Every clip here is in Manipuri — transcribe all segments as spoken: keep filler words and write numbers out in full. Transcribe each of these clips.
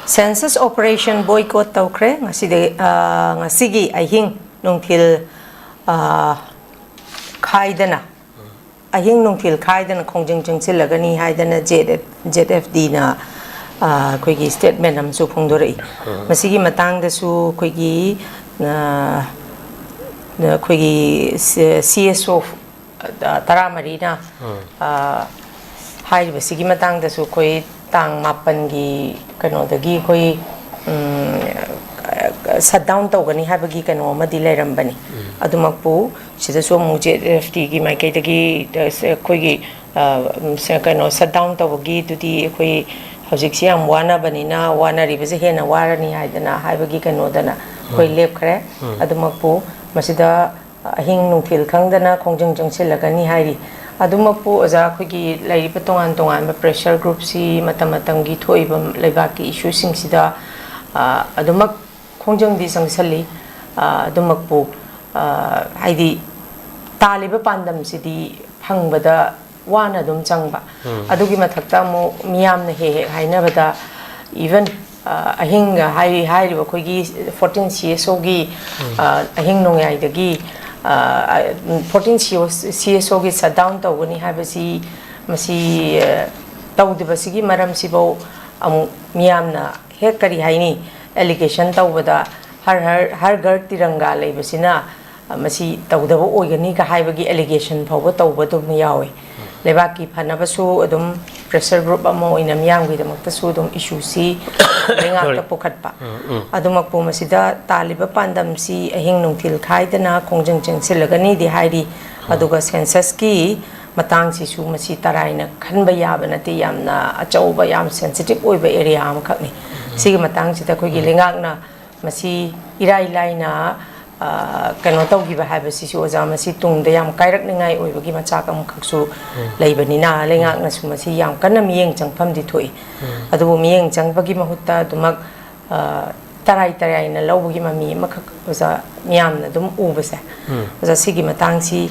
Census operation boycott ꯇꯧꯈ꯭ꯔꯦ꯫ ꯉꯁꯤꯗꯤ, ꯑ, ꯉꯁꯤꯒꯤ ꯑꯍꯤꯡ ꯅꯨꯡꯊꯤꯜ, ꯑ, ꯈꯥꯏꯗꯅ, ꯑꯍꯤꯡ ꯅꯨꯡꯊꯤꯜ ꯈꯥꯏꯗꯅ ꯈꯣꯡꯖꯪ ꯆꯪꯁꯤꯜꯂꯒꯅꯤ ꯍꯥꯏꯗꯅ ꯖꯦꯠ ꯑꯦꯐ, ꯖꯦꯠ ꯑꯦꯐ ꯗꯤꯅ, ꯑ, ꯑꯩꯈꯣꯏꯒꯤ statement ꯑꯃꯁꯨ ꯐꯣꯡꯗꯣꯔꯛꯏ꯫ ꯃꯁꯤꯒꯤ ꯃꯇꯥꯡꯗꯁꯨ ꯑꯩꯈꯣꯏꯒꯤ, ꯑ, ꯑꯩꯈꯣꯏꯒꯤ ꯁꯤ ꯑꯦꯁ ꯑꯣ ꯇꯔꯥꯃꯔꯤꯅ, ꯑ, ꯍꯥꯏꯔꯤꯕꯁꯤꯒꯤ ꯃꯇꯥꯡꯗꯁꯨ ꯑꯩꯈꯣꯏ ꯇꯥꯡ ꯃꯥꯄꯟꯒꯤ ꯀꯩꯅꯣꯗꯒꯤ ꯑꯩꯈꯣꯏ, ꯎꯝ, shutdown ꯇꯧꯒꯅꯤ ꯍꯥꯏꯕꯒꯤ ꯀꯩꯅꯣ ꯑꯃꯗꯤ ꯂꯩꯔꯝꯕꯅꯤ꯫ ꯑꯗꯨꯃꯛꯄꯨ ꯁꯤꯗꯁꯨ ꯑꯃꯨꯛ ꯖꯦꯠ ꯑꯦꯐ ꯇꯤꯒꯤ ꯃꯥꯏꯀꯩꯗꯒꯤ, ꯑ, ꯑꯩꯈꯣꯏꯒꯤ, ꯑ, ꯎꯝ, ꯁ-, ꯀꯩꯅꯣ, shutdown ꯇꯧꯕꯒꯤꯗꯨꯗꯤ ꯑꯩꯈꯣꯏ ꯍꯧꯖꯤꯛꯁꯤ ꯌꯥꯝ ꯋꯥꯅꯕꯅꯤꯅ, ꯋꯥꯅꯔꯤꯕꯁꯦ ꯍꯦꯟꯅ ꯋꯥꯔꯅꯤ ꯍꯥꯏꯗꯅ ꯍꯥꯏꯕꯒꯤ ꯀꯩꯅꯣꯗꯅ ꯑꯩꯈꯣꯏ ꯂꯦꯞꯈ꯭ꯔꯦ꯫ ꯑꯗꯨꯃꯛꯄꯨ ꯃꯁꯤꯗ ꯑꯍꯤꯡ ꯅꯨꯡꯊꯤꯜ ꯈꯪꯗꯅ ꯈꯣꯡꯖꯪ ꯆꯪꯁꯤꯜꯂꯒꯅꯤ ꯍꯥꯏꯔꯤ꯫ ꯑꯗꯨꯃꯛꯄꯨ ꯑꯣꯖꯥ, ꯑꯩꯈꯣꯏꯒꯤ ꯂꯩꯔꯤꯕ ꯇꯣꯉꯥꯟ ꯇꯣꯉꯥꯟꯕ pressure groupꯁꯤ ꯃꯇꯝ ꯃꯇꯝꯒꯤ ꯊꯣꯛꯏꯕ ꯂꯩꯕꯥꯛꯀꯤ issueꯁꯤꯡꯁꯤꯗ, ꯑ, ꯑꯗꯨꯃꯛ ꯈꯣꯡꯖꯪꯗꯤ ꯆꯪꯁꯤꯜꯂꯤ꯫ ꯑ, ꯑꯗꯨꯃꯛꯄꯨ, ꯑ, ꯍꯥꯏꯗꯤ ꯇꯥꯜꯂꯤꯕ ꯄꯥꯟꯗꯝꯁꯤꯗꯤ ꯐꯪꯕꯗ ꯋꯥꯅ ꯑꯗꯨꯝ ꯆꯪꯕ꯫ ꯑꯗꯨꯒꯤ ꯃꯊꯛꯇ ꯑꯃꯨꯛ ꯃꯤꯌꯥꯝꯅ ꯍꯦꯛ ꯍꯦꯛ ꯍꯥꯏꯅꯕꯗ, even, ꯑ, ꯑꯍꯤꯡꯒ ꯍꯥꯏꯔꯤ-, ꯍꯥꯏꯔꯤꯕ ꯑꯩꯈꯣꯏꯒꯤ fourteen C S Oꯒꯤ, ꯑ, ꯑꯍꯤꯡ ꯅꯣꯡꯌꯥꯏꯗꯒꯤ, ꯑ, fourteen C S Oꯒꯤ shutdown ꯇꯧꯒꯅꯤ ꯍꯥꯏꯕꯁꯤ, ꯃꯁꯤ, ꯑ, ꯇꯧꯗꯕꯁꯤꯒꯤ ꯃꯔꯝꯁꯤꯐꯧ ꯑꯃꯨꯛ ꯃꯤꯌꯥꯝꯅ ꯍꯦꯛ, ꯀꯔꯤ ꯍꯥꯏꯅꯤ, allegation ꯇꯧꯕꯗ, "ꯍꯔ ꯍꯔ, ꯍꯔ ꯘꯔ ꯇꯤꯔꯪꯒꯥ ꯂꯩꯕꯁꯤꯅ ꯃꯁꯤ ꯇꯧꯗꯕ ꯑꯣꯏꯒꯅꯤꯒ" ꯍꯥꯏꯕꯒꯤ allegation ꯐꯥꯎꯕ ꯇꯧꯕ ꯑꯗꯨꯝ ꯌꯥꯎꯋꯤ꯫ ꯂꯩꯕꯥꯛꯀꯤ ꯐꯅꯕꯁꯨ ꯑꯗꯨꯝ pressure group ꯑꯃ ꯑꯣꯏꯅ ꯃꯤꯌꯥꯝꯒꯤꯗꯃꯛꯇꯁꯨ ꯑꯗꯨꯝ issueꯁꯤ ꯂꯩꯉꯥꯛꯇ ꯄꯨꯈꯠꯄ꯫ ꯑꯗꯨꯃꯛꯄꯨ ꯃꯁꯤꯗ ꯇꯥꯜꯂꯤꯕ ꯄꯥꯟꯗꯝꯁꯤ ꯑꯍꯤꯡ ꯅꯨꯡꯊꯤꯜ ꯈꯥꯏꯗꯅ ꯈꯣꯡꯖꯪ ꯆꯪꯁꯤꯜꯂꯒꯅꯤꯗꯤ ꯍꯥꯏꯔꯤ꯫ ꯑꯗꯨꯒ censusꯀꯤ ꯃꯇꯥꯡꯁꯤꯁꯨ ꯃꯁꯤ ꯇꯔꯥꯏꯅ ꯈꯟꯕ ꯌꯥꯕ ꯅꯠꯇꯦ, ꯌꯥꯝꯅ ꯑꯆꯧꯕ, ꯌꯥꯝ sensitive ꯑꯣꯏꯕ area ꯑꯃꯈꯛꯅꯤ꯫ ꯁꯤꯒꯤ ꯃꯇꯥꯡꯁꯤꯗ ꯑꯩꯈꯣꯏꯒꯤ ꯂꯩꯉꯥꯛꯅ ꯃꯁꯤ ꯏꯔꯥꯏ ꯂꯥꯏꯅ, ꯑ, ꯀꯩꯅꯣ ꯇꯧꯈꯤꯕ ꯍꯥꯏꯕꯁꯤꯁꯨ, ꯑꯣꯖꯥ, ꯃꯁꯤ ꯇꯨꯡꯗ ꯌꯥꯝ ꯀꯥꯏꯔꯛꯅꯤꯉꯥꯏ ꯑꯣꯏꯕꯒꯤ ꯃꯆꯥꯛ ꯑꯃꯈꯛꯁꯨ ꯂꯩꯕꯅꯤꯅ, ꯂꯩꯉꯥꯛꯅꯁꯨ ꯃꯁꯤ ꯌꯥꯝ ꯀꯟꯅ ꯃꯤꯠꯌꯦꯡ ꯆꯪꯐꯝꯗꯤ ꯊꯣꯛꯏ꯫ ꯑꯗꯨꯕꯨ ꯃꯤꯠꯌꯦꯡ ꯆꯪꯕꯒꯤ ꯃꯍꯨꯠꯇ ꯑꯗꯨꯃꯛ, ꯑ, ꯇꯔꯥꯏ ꯇꯔꯥꯏꯅ ꯂꯧꯕꯒꯤ ꯃꯃꯤ ꯑꯃꯈꯛ, ꯑꯣꯖꯥ, ꯃꯤꯌꯥꯝꯅ ꯑꯗꯨꯝ ꯎꯕꯁꯦ꯫ ꯑꯣꯖꯥ, ꯁꯤꯒꯤ ꯃꯇꯥꯡꯁꯤ,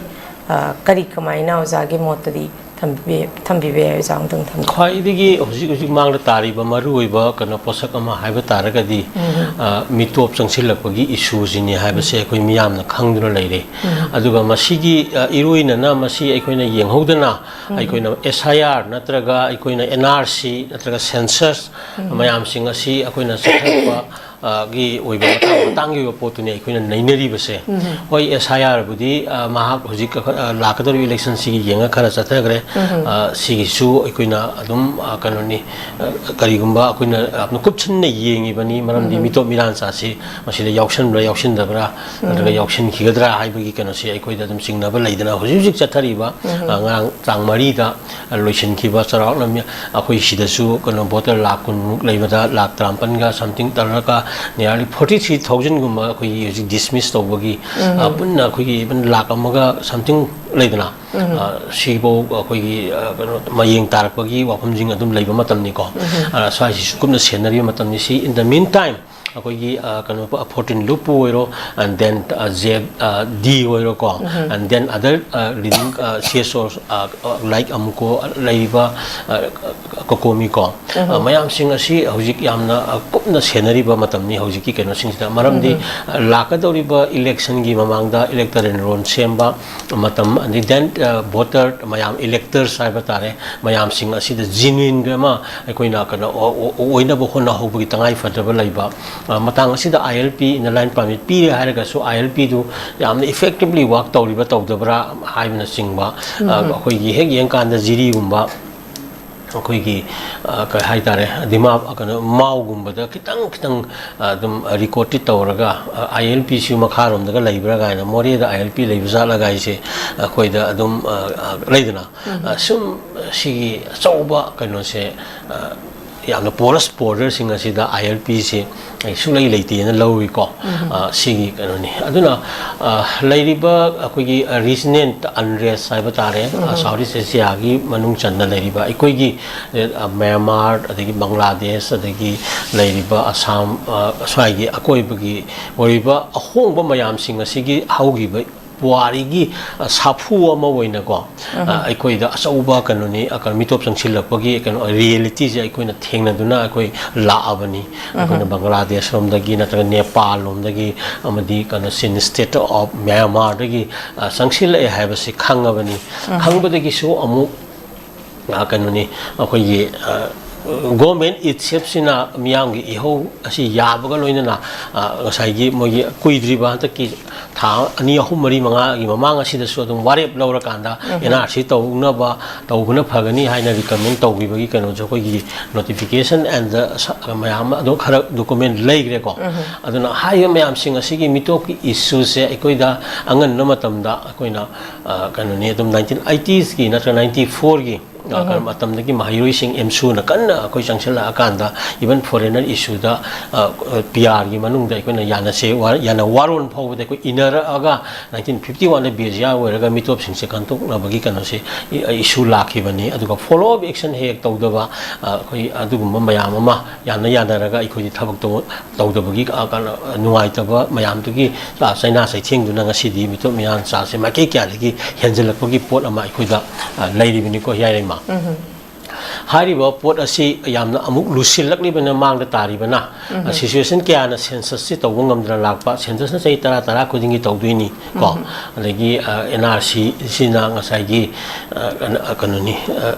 ꯑ, ꯀꯔꯤ, ꯀꯃꯥꯏꯅ ꯑꯣꯖꯥꯒꯤ ꯃꯣꯠꯇꯗꯤ ꯊꯝꯕꯤ- ꯊꯝꯕꯤꯕ ꯌꯥꯏ, ꯑꯣꯖꯥ ꯑꯃꯨꯛꯇꯪ ꯊꯝꯕꯤꯌꯨ꯫ ꯈ꯭ꯋꯥꯏꯗꯒꯤ ꯍꯧꯖꯤꯛ ꯍꯧꯖꯤꯛ ꯃꯥꯡꯗ ꯇꯥꯔꯤꯕ ꯃꯔꯨꯑꯣꯏꯕ ꯀꯩꯅꯣ ꯄꯣꯠꯁꯛ ꯑꯃ ꯍꯥꯏꯕ ꯇꯥꯔꯒꯗꯤ, ꯎꯝ꯫ ꯑ, ꯃꯤꯇꯣꯞ ꯆꯪꯁꯤꯜꯂꯛꯄꯒꯤ ꯏꯁꯨꯁꯤꯅꯤ ꯍꯥꯏꯕꯁꯦ ꯑꯩꯈꯣꯏ ꯃꯤꯌꯥꯝꯅ ꯈꯪꯗꯨꯅ ꯂꯩꯔꯦ꯫ ꯎꯝ꯫ ꯑꯗꯨꯒ ꯃꯁꯤꯒꯤ, ꯑ, ꯏꯔꯣꯏꯅꯅ ꯃꯁꯤ ꯑꯩꯈꯣꯏꯅ ꯌꯦꯡꯍꯧꯗꯅ, ꯎꯝ꯫ ꯑꯩꯈꯣꯏꯅ S I R ꯅꯠꯇ꯭ꯔꯒ ꯑꯩꯈꯣꯏꯅ N R C ꯅꯠꯇ꯭ꯔꯒ census ꯎꯝ꯫ ꯃꯌꯥꯝꯁꯤꯡ ꯑꯁꯤ ꯑꯩꯈꯣꯏꯅ ꯆꯠꯊꯔꯛꯄ, ꯑ, ꯒꯤ ꯑꯣꯏꯕ ꯃꯇꯥꯡ ꯃꯇꯥꯡꯒꯤ ꯑꯣꯏꯕ ꯄꯣꯠꯇꯨꯅꯤ ꯑꯩꯈꯣꯏꯅ ꯅꯩꯅꯔꯤꯕꯁꯦ꯫ ꯎꯝ꯫ ꯍꯣꯏ, S I R ꯕꯨꯗꯤ, ꯑ, ꯃꯍꯥꯛ ꯍꯧꯖꯤꯛ, ꯑ, ꯂꯥꯛꯀꯗꯧꯔꯤꯕ election ꯁꯤꯒꯤ ꯌꯦꯡꯉ ꯈꯔ ꯆꯠꯊꯈ꯭ꯔꯦ꯫ ꯎꯝ꯫ ꯑ, ꯁꯤꯒꯤꯁꯨ ꯑꯩꯈꯣꯏꯅ ꯑꯗꯨꯝ, ꯑ, ꯀꯩꯅꯣꯅꯤ, ꯑ, ꯀꯔꯤꯒꯨꯝꯕ ꯑꯩꯈꯣꯏꯅ ꯌꯥꯝꯅ ꯀꯨꯞꯁꯤꯟꯅ ꯌꯦꯡꯉꯤꯕꯅꯤ, ꯃꯔꯝꯗꯤ ꯎꯝ꯫ ꯃꯤꯇꯣꯞ ꯃꯤꯔꯥꯟꯆꯥꯁꯤ ꯃꯁꯤꯗ ꯌꯥꯎꯁꯟꯕ꯭ꯔꯥ ꯌꯥꯎꯁꯤꯟꯗꯕ꯭ꯔꯥ, ꯅꯠꯇ꯭ꯔꯒ ꯎꯝ꯫ ꯌꯥꯎꯁꯤꯟꯈꯤꯒꯗ꯭ꯔꯥ ꯍꯥꯏꯕꯒꯤ ꯀꯩꯅꯣꯁꯤ ꯑꯩꯈꯣꯏꯗ ꯑꯗꯨꯝ ꯆꯤꯡꯅꯕ ꯂꯩꯗꯅ, ꯍꯧꯖꯤꯛ ꯍꯧꯖꯤꯛ ꯆꯠꯊꯔꯤꯕ, ꯎꯝ꯫ ꯑ, ꯉꯔꯥꯡ ꯇꯥꯡ ꯃꯔꯤꯗ ꯂꯣꯏꯁꯤꯟꯈꯤꯕ ꯆꯥꯎꯔꯥꯛꯅ ꯃꯤ-, ꯑꯩꯈꯣꯏ ꯁꯤꯗꯁꯨ ꯀꯩꯅꯣ voter ꯂꯥꯈ ꯀꯨꯟꯃꯨꯛ ꯂꯩꯕꯗ ꯂꯥꯈ ꯇꯔꯥꯃꯥꯄꯟꯒ something ꯇꯧꯔꯒ nearly forty three thousand ꯒꯨꯝꯕ ꯑꯩꯈꯣꯏꯒꯤ ꯍꯧꯖꯤꯛ dismiss ꯇꯧꯕꯒꯤ, ꯎꯝ꯫ ꯑ, ꯄꯨꯟꯅ ꯑꯩꯈꯣꯏꯒꯤ even ꯂꯥꯈ ꯑꯃꯒ something ꯂꯩꯗꯅ, ꯎꯝ꯫ ꯑ, ꯁꯤꯐꯧ ꯑꯩꯈꯣꯏꯒꯤ, ꯑ, ꯀꯩꯅꯣ ꯃꯌꯦꯡ ꯇꯥꯔꯛꯄꯒꯤ ꯋꯥꯐꯝꯁꯤꯡ ꯑꯗꯨꯝ ꯂꯩꯕ ꯃꯇꯝꯅꯤꯀꯣ꯫ ꯎꯝ꯫ ꯑ, ꯁ꯭ꯋꯥꯏꯁꯤꯁꯨ ꯀꯨꯞꯅ ꯁꯦꯟꯅꯔꯤꯕ ꯃꯇꯝꯅꯤ꯫ ꯁꯤ in the meantime ꯑꯩꯈꯣꯏꯒꯤ, ꯑ, ꯀꯩꯅꯣ, fourteen ꯂꯨꯞꯄꯨ ꯑꯣꯏꯔꯣ, and then, ꯑ, Z, ꯑ, D ꯑꯣꯏꯔꯣꯀꯣ, um. And then other, ꯑ, leading, ꯑ, C S O, ꯑ, like ꯑꯃꯨꯀꯣ ꯂꯩꯔꯤꯕ, ꯑ, ꯀꯣꯀꯣꯃꯤ ꯀꯣ, ꯎꯝ꯫ ꯑ, ꯃꯌꯥꯝꯁꯤꯡ ꯑꯁꯤ ꯍꯧꯖꯤꯛ ꯌꯥꯝꯅ, ꯑ, ꯀꯨꯞꯅ ꯁꯦꯟꯅꯔꯤꯕ ꯃꯇꯝꯅꯤ ꯍꯧꯖꯤꯛꯀꯤ ꯀꯩꯅꯣꯁꯤꯡꯁꯤꯗ꯫ ꯃꯔꯝꯗꯤ, ꯎꯝ꯫ ꯑ, ꯂꯥꯛꯀꯗꯧꯔꯤꯕ election ꯒꯤ ꯃꯃꯥꯡꯗ electoral roll ꯁꯦꯝꯕ ꯃꯇꯝ, ꯑꯗꯩ then, ꯑ, voter ꯃꯌꯥꯝ electors ꯍꯥꯏꯕ ꯇꯥꯔꯦ, ꯃꯌꯥꯝꯁꯤꯡ ꯑꯁꯤꯗ genuine ꯑꯃ ꯑꯩꯈꯣꯏꯅ ꯀꯩꯅꯣ ꯑꯣ-, ꯑꯣ-, ꯑꯣꯏꯅꯕ ꯍꯣꯠꯅꯍꯧꯕꯒꯤ ꯇꯉꯥꯏ ꯐꯗ꯭ꯔꯕ ꯂꯩꯕ꯫ ꯑ, ꯃꯇꯥꯡ ꯑꯁꯤꯗ I L P, inner line permit ꯄꯤꯔꯦ ꯍꯥꯏꯔꯒꯁꯨ I L P ꯗꯨ ꯌꯥꯝꯅ effectively work ꯇꯧꯔꯤꯕ ꯇꯧꯗꯕ꯭ꯔꯥ ꯍꯥꯏꯕꯅꯆꯤꯡꯕ, ꯑ, ꯎꯝ꯫ ꯑꯩꯈꯣꯏꯒꯤ ꯍꯦꯛ ꯌꯦꯡꯀꯥꯟꯗ ꯖꯤꯔꯤꯒꯨꯝꯕ, ꯑꯩꯈꯣꯏꯒꯤ, ꯑ, ꯀꯩ ꯍꯥꯏꯇꯥꯔꯦ, ꯗꯤꯃꯥ-, ꯀꯩꯅꯣ, ꯃꯥꯎꯒꯨꯝꯕꯗ ꯈꯤꯇꯪ ꯈꯤꯇꯪ, ꯑ, ꯑꯗꯨꯝ recordꯇꯤ ꯇꯧꯔꯒ, ꯑ, I L P ꯁꯤ ꯃꯈꯥꯔꯣꯝꯗꯒ ꯂꯩꯕ꯭ꯔꯥ ꯀꯥꯏꯅ, ꯃꯣꯔꯦꯗ I L P ꯂꯩꯕ ꯖꯥꯠꯂꯒ ꯍꯥꯏꯁꯦ ꯑꯩꯈꯣꯏꯗ ꯑꯗꯨꯝ, ꯑ, ꯑ, ꯂꯩꯗꯅ, ꯎꯝ꯫ ꯑ, ꯁꯨꯝ ꯁꯤꯒꯤ ꯑꯆꯧꯕ ꯀꯩꯅꯣꯁꯦ, ꯑ, ꯌꯥꯝꯅ porous borderꯁꯤꯡ ꯑꯁꯤꯗ I L Pꯁꯦ ꯑꯩ ꯁꯨꯡꯂꯩ ꯂꯩꯇꯦꯅ ꯂꯧꯏꯀꯣ꯫ ꯎꯝ꯫ ꯑ, ꯁꯤꯒꯤ ꯀꯩꯅꯣꯅꯤ꯫ ꯑꯗꯨꯅ, ꯑ, ꯂꯩꯔꯤꯕ ꯑꯩꯈꯣꯏꯒꯤ, ꯑ, regional unrest ꯍꯥꯏꯕ ꯇꯥꯔꯦ, ꯑ, ꯎꯝ꯫ South East Asiaꯒꯤ ꯃꯅꯨꯡ ꯆꯟꯅ ꯂꯩꯔꯤꯕ ꯑꯩꯈꯣꯏꯒꯤ, ꯑ, ꯃ꯭ꯌꯥꯟꯃꯥꯔ, ꯑꯗꯒꯤ ꯕꯪꯒ꯭ꯂꯥꯗꯦꯁ, ꯑꯗꯒꯤ ꯂꯩꯔꯤꯕ ꯑꯁꯥꯝ, ꯑ, ꯁ꯭ꯋꯥꯏꯒꯤ ꯑꯀꯣꯏꯕꯒꯤ ꯑꯣꯏꯔꯤꯕ ꯑꯍꯣꯡꯕ ꯃꯌꯥꯝꯁꯤꯡ ꯑꯁꯤꯒꯤ ꯍꯧꯈꯤꯕ ꯄꯨꯋꯥꯔꯤꯒꯤ, ꯑ, ꯁꯥꯐꯨ ꯑꯃ ꯑꯣꯏꯅꯀꯣ, ꯑ, ꯑꯩꯈꯣꯏꯗ ꯑꯆꯧꯕ ꯀꯩꯅꯣꯅꯤ, ꯑ, ꯀꯩꯅꯣ, ꯃꯤꯇꯣꯞ ꯆꯪꯁꯤꯜꯂꯛꯄꯒꯤ ꯀꯩꯅꯣ, ꯔꯤꯌꯦꯂꯤꯇꯤꯁꯦ ꯑꯩꯈꯣꯏꯅ ꯊꯦꯡꯅꯗꯨꯅ ꯑꯩꯈꯣꯏ ꯂꯥꯛꯑꯕꯅꯤ꯫ ꯑꯩꯈꯣꯏꯅ ꯕꯪꯒ꯭ꯂꯥꯗꯦꯁ ꯂꯣꯝꯗꯒꯤ ꯅꯠꯇ꯭ꯔꯒ ꯅꯦꯄꯥꯜ ꯂꯣꯝꯗꯒꯤ ꯑꯃꯗꯤ ꯀꯩꯅꯣ, Chin State of Myanmar ꯗꯒꯤ, ꯑ, ꯆꯪꯁꯤꯜꯂꯛꯑꯦ ꯍꯥꯏꯕꯁꯤ ꯈꯪꯉꯕꯅꯤ꯫ ꯈꯪꯕꯗꯒꯤꯁꯨ ꯑꯃꯨꯛ, ꯑ, ꯀꯩꯅꯣꯅꯤ, ꯑꯩꯈꯣꯏꯒꯤ, ꯑ, government itself ꯁꯤꯅ ꯃꯤꯌꯥꯝꯒꯤ ꯏꯍꯧ ꯑꯁꯤ ꯌꯥꯕꯒ ꯂꯣꯏꯅꯅ, ꯑ, ꯉꯁꯥꯏꯒꯤ ꯃꯣꯏꯒꯤ ꯀꯨꯏꯗ꯭ꯔꯤꯕ ꯍꯟꯗꯛꯀꯤ ꯊꯥ ꯑꯅꯤ, ꯑꯍꯨꯝ, ꯃꯔꯤ, ꯃꯉꯥꯒꯤ ꯃꯃꯥꯡ ꯑꯁꯤꯗꯁꯨ ꯑꯗꯨꯝ ꯋꯥꯔꯦꯞ ꯂꯧꯔꯀꯥꯟꯗ N R C ꯇꯧꯅꯕ, ꯇꯧꯕꯅ ꯐꯒꯅꯤ ꯍꯥꯏꯅ recommend ꯇꯧꯈꯤꯕꯒꯤ ꯀꯩꯅꯣꯁꯨ ꯑꯩꯈꯣꯏꯒꯤ notification and ꯁ-, ꯃꯌꯥꯝ ꯑꯃ ꯑꯗꯨꯝ ꯈꯔ document ꯂꯩꯈ꯭ꯔꯦꯀꯣ꯫ ꯑꯗꯨꯅ ꯍꯥꯏꯔꯤꯕ ꯃꯌꯥꯝꯁꯤꯡ ꯑꯁꯤꯒꯤ ꯃꯤꯇꯣꯞꯀꯤ issue ꯁꯦ ꯑꯩꯈꯣꯏꯗ ꯑꯉꯟꯕ ꯃꯇꯝꯗ ꯑꯩꯈꯣꯏꯅ, ꯑ, ꯀꯩꯅꯣꯅꯤ, ꯑꯗꯨꯝ nineteen eighties ꯀꯤ ꯅꯠꯇ꯭ꯔꯒ ninety four ꯒꯤ, ꯑ, ꯀꯩꯅꯣ ꯃꯇꯝꯗꯒꯤ ꯃꯍꯩꯔꯣꯏꯁꯤꯡ ꯑꯦꯝꯁꯨꯅ ꯀꯟꯅ ꯑꯩꯈꯣꯏ ꯆꯪꯁꯤꯜꯂꯛꯑꯀꯥꯟꯗ, even foreigner issue ꯗ, ꯑ, ꯑ, P R ꯒꯤ ꯃꯅꯨꯡꯗ ꯑꯩꯈꯣꯏꯅ ꯌꯥꯅꯁꯦ ꯋꯥ-, ꯌꯥꯅ ꯋꯥꯔꯣꯜ ꯐꯥꯎꯕꯗ ꯑꯩꯈꯣꯏ ꯏꯟꯅꯔꯛꯑꯒ nineteen fifty one ꯗ ꯕꯦꯖꯤꯌꯥ ꯑꯣꯏꯔꯒ ꯃꯤꯇꯣꯞꯁꯤꯡꯁꯦ ꯈꯟꯗꯣꯛꯅꯕꯒꯤ ꯀꯩꯅꯣꯁꯦ, ꯏ-, issue ꯂꯥꯛꯈꯤꯕꯅꯤ꯫ ꯑꯗꯨꯒ follow up action ꯍꯦꯛ ꯍꯦꯛ ꯇꯧꯗꯕ, ꯑ, ꯑꯩꯈꯣꯏ ꯑꯗꯨꯒꯨꯝꯕ ꯃꯌꯥꯝ ꯑꯃ ꯌꯥꯅ ꯌꯥꯅꯔꯒ ꯑꯩꯈꯣꯏꯗꯤ ꯊꯕꯛꯇꯣ ꯇꯧꯗꯕꯒꯤ, ꯑ, ꯀꯩꯅꯣ, ꯅꯨꯡꯉꯥꯏꯇꯕ ꯃꯌꯥꯝꯗꯨꯒꯤ, ꯑ, ꯆꯩꯅꯥ ꯆꯩꯊꯦꯡꯗꯨꯅ ꯉꯁꯤꯗꯤ ꯃꯤꯇꯣꯞ ꯃꯤꯌꯥꯟꯆꯥꯁꯦ ꯃꯥꯏꯀꯩ ꯀꯌꯥꯗꯒꯤ ꯍꯦꯟꯖꯤꯜꯂꯛꯄꯒꯤ ꯄꯣꯠ ꯑꯃ ꯑꯩꯈꯣꯏꯗ, ꯑ, ꯂꯩꯔꯤꯕꯅꯤꯀꯣ, ꯍꯤꯌꯥꯏꯔꯩꯃ꯫ ꯍꯥꯏꯔꯤꯕ ꯄꯣꯠ ꯑꯁꯤ ꯌꯥꯝꯅ ꯑꯃꯨꯛ ꯂꯨꯁꯤꯜꯂꯛꯂꯤꯕꯅ, ꯃꯥꯡꯗ ꯇꯥꯔꯤꯕꯅ, ꯑ, situation ꯀꯌꯥꯅ census ꯁꯤ ꯇꯧꯕ ꯉꯝꯗꯅ ꯂꯥꯛꯄ, census ꯅ ꯆꯍꯤ ꯇꯔꯥ, ꯇꯔꯥ ꯈꯨꯗꯤꯡꯒꯤ ꯇꯧꯗꯣꯏꯅꯤ ꯀꯣ꯫ ꯑꯗꯒꯤ, ꯑ, N R C ꯁꯤꯅ ꯉꯁꯥꯏꯒꯤ, ꯑ, ꯀꯩꯅꯣ-, ꯑ, ꯀꯩꯅꯣꯅꯤ, ꯑ,